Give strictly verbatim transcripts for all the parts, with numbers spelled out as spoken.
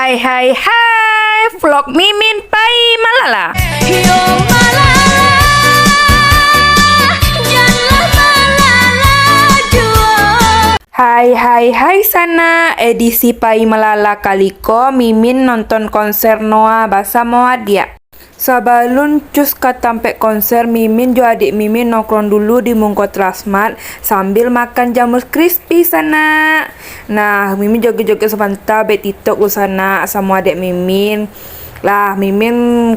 Hai hai hai, vlog Mimin pai malala. Yo malala, janlah malala juo. Hai hai hai sanak, edisi pai malala kali ko Mimin nonton konser Noah basamo adiak. Sabalun cus ka tampek konser, Mimin jo adiak Mimin nongkrong dulu di mungko Transmart sambil makan jamu crispy sanak. Nah, Mimin joget-joget sabanta, baik TikTok dulu sanak samo adiak Mimin. Lah, Mimin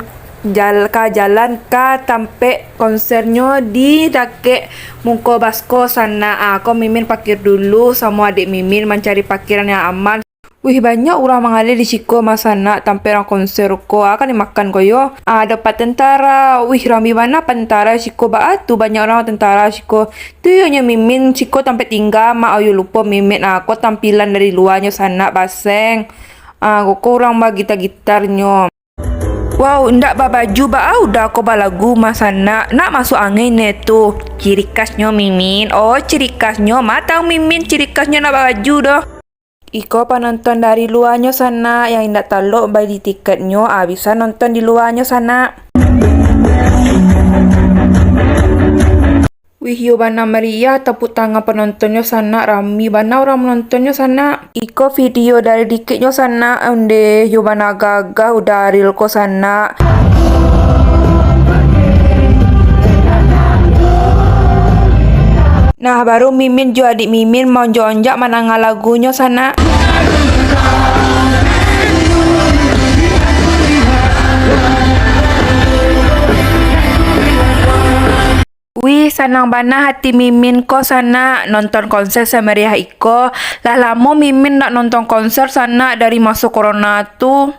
jal-, ka jalan ka tampek konsernyo di dakek mungko Basko sanak. Ah, ko Mimin pakir dulu samo adiak Mimin mancari pakiran yang aman. Wih, banyak urang mangaleh di siko mah sanak, tampek urang konser ko, ah, kan dimakan ko yo. Ah, dapek tentara, wih, rami bana tentara siko, baa tu banyak urang tentara siko. Tu yo nyo Mimin siko tampek tingga, mak oyo lupo Mimin, ah, ko tampilan dari luanyo sanak, baseng. Ah, ko, ko urang bagitar-gitarnyo. Wow, indak babaju, baa udah ko balagu mah sanak, nak masuak angin ne tu. Ciri khasnyo Mimin, oh, ciri khasnyo matang Mimin, ciri khasnyo nak babaju doh. Iko panonton dari luanyo sanak, yang indak talok bali tiketnyo, ah, bisa nonton di luanyo sanak. Wih, yo bana meriah, tepuk tangan penontonyo sanak, rami bana urang manontonnyo sanak. Iko video dari dikiknyo sanak, ondeh, yo bana gagah udah Ariel ko sanak. Nah, baru Mimin jo adik Mimin maonjak-onjak mandanga lagunyo sanak. Wih, sanang bana hati Mimin ko sanak, nonton konser samariah iko. Lah lamo Mimin ndak nonton konser sanak dari maso corona tu.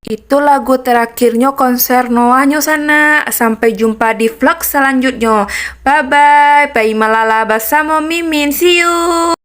Itu lagu terakhirnyo konser Noahnyo sanak. Sampai jumpa di vlog selanjutnyo. Bye bye. Pai malala basamo Mimin. See you.